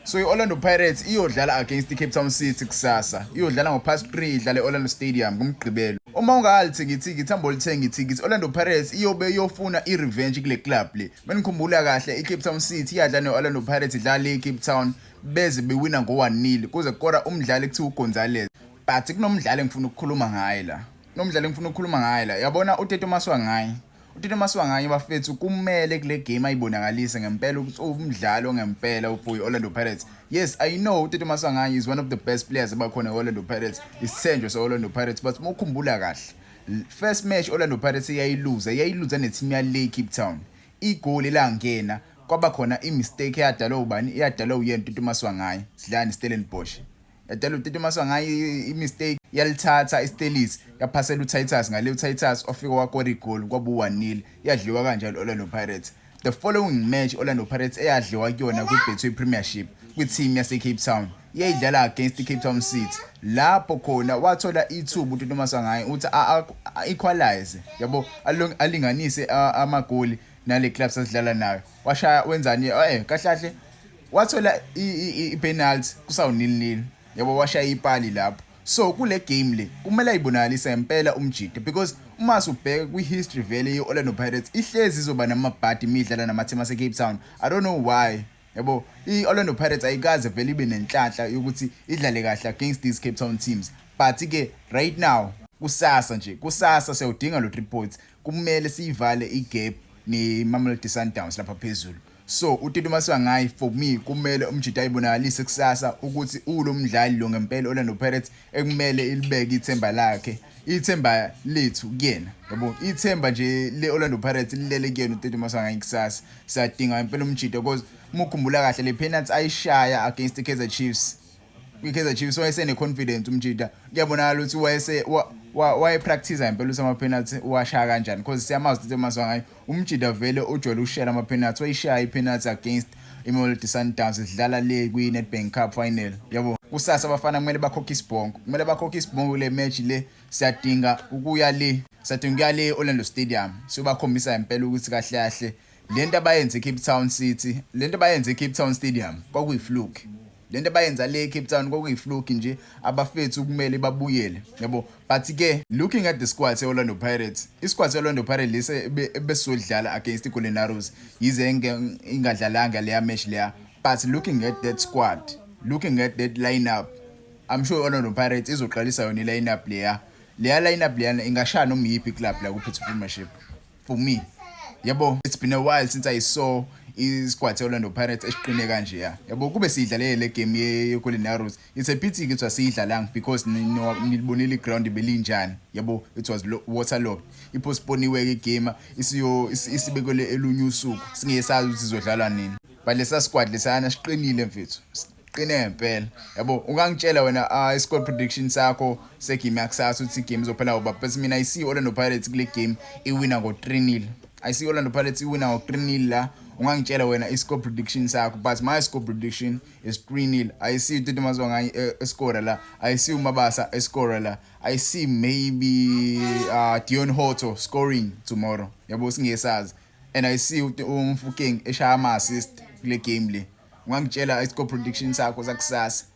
So i-Orlando Pirates iyodlala against i-Cape Town City kusasa. Iyodlala ngo-past 3, idlala e-Orlando Stadium ngoMgqibelo. Uma ungalithengi ithikithi, hamba olithenga ithikithi. Orlando Pirates iyobe iyofuna i-revenge kule club le. Menikhumbula kahle, i-Cape Town City iyadlala ne-Orlando Pirates, idlala e-Cape Town, beze bewina ngo-1-0 kuze kukora umdlali kuthiwa uGonzalez. But kunomdlali engifuna ukukhuluma ngaye la. Kunomdlali engifuna ukukhuluma ngaye la. Yabona uTito Maswanganyi. UTito Maswanganyi, bafethu, kumele kule game ayibonakalise ngempela ukuthi umdlalo ngempela for i-Orlando Pirates. Yes, I know uTito Maswanganyi is one of the best players abakhona e-Orlando Pirates. Isithenjwa se-Orlando Pirates, but uma ukhumbula kahle, first match Orlando Pirates iyayiluza, iyayiluza ne-team yale Cape Town. Igoli langena kwaba khona i-mistake eyadalwa ubani? Eyadalwa uyena uTito Maswanganyi. Sidlala neStellenbosch. Yadala uTito Maswanganyi i-mistake, yalithatha iStellies, yaphasela uTitus ngale, uTitus wafika wakora igoli, kwaba u-1-0, yadliwa kanjalo Orlando Pirates. The following match Orlando Pirates eyadliwa kuyona kwi-Betway Premiership kwi-team yase-Cape Town, yayidlala against i-Cape Town City, lapho khona wathola ithuba uTito Maswanganyi ukuthi equalize, yabo, alinganise amagoli nale club sasidlala nayo. Washaya, wenzani? Kahle kahle wathola i-penalty kusawu 0-0, yabo, washaya ipali lapho. So kule game le kumele ayibonakalise ngempela umjida, because uma subheka kwi-history vele ye-Orlando Pirates, ihlezi izoba namabhadi imidlala nama-team ase-Cape Town. I don't know why, yabo. I-Orlando Pirates ayikaze vele ibe nenhlanhla yokuthi idlale kahle against these Cape Town teams. But ke right now, kusasa nje, kusasa siyawudinga lo 3 points. Kumele siyivale i-gap ne-Mamelodi Sundowns lapha phezulu. So uTito Maswanganyi, for me, kumele umjida ayibonakalise kusasa ukuthi ulo mdlali lo ngempela Orlando Pirates ekumele ilibeke ithemba lakhe, ithemba lethu kuyena, yabo. Ithemba nje le Orlando Pirates lilele kuyena uTito Maswanganyi kusasa. Siyadinga impela umjida, because uma ukhumbula kahle, le penalty ayishaya against i-Kaizer Chiefs, kwi-Kaizer Chiefs, wayesene confidence umjida. Kuyabonakala ukuthi wayese waye-practice impela ukuthi ama-penalty uwashaya kanjani, because siyamazi uTito Maswanganyi, umjida vele ujwayele ukushaya ama-penalty. Wayishaya i-penalty against iMamelodi Sundowns sidlala le kwi-Nedbank Cup final, yabo. Kusasa abafana kumele bakhokhe isibhongo, kumele bakhokhe isibhongo kule match le. Siyadinga ukuya le, siyadinga ukuya le Orlando Stadium, siyobakhombisa impela ukuthi kahle kahle lento abayenze eCape Town City, lento abayenze eCape Town Stadium kwakuyi-fluke. Lento abayenza le eCape Town kwakuyi-fluke nje, abafethu, kumele babuyele, yabo. But ke looking at the squad se-Orlando Pirates, i-squad se-Orlando Pirates lese besodlala against iGolden Arrows, yize ingadlalanga leya match leya, but looking at that squad, looking at that lineup, I'm sure Orlando Pirates izoqalisa yona i-lineup leya. Leya lineup leyana ingashaya noma iyiphi club la ku-Betway Premiership for me, yabo. It's been a while since I saw isquad se-Orlando Pirates esiqine kanje ya, yabo. Kube siyidlalele le game ye-Golden Arrows, it's a pity ukuthi asiyidlalanga, because nilibonile i-ground belinjani, yabo. It was waterlogged. Ipostponiwe-ke igame, isiyo isibekelwe elunye usuku, singeke sazi ukuthi izodlalwa nini. But lesa squad lesana siqinile, mfethu, siqine ngempela, yabo. Ungangitshela wena i-score prediction sakho segame yakusasa, ukuthi igame izophela ngoba, but mina I see Orlando Pirates kule game iwina ngo-3-0. I see Orlando Pirates iwina ngo-3-0 la. Ungangitshela wena i-score prediction sakho, but my score prediction is 3-0. I see uTito Maswanganyi escora la, I see uMabasa escora la, I see maybe Deon Hotto scoring tomorrow, yabo, singesazi, and I see uMofokeng eshaya ama-assist kule game le. Ungangitshela i-score prediction sakho sakusasa.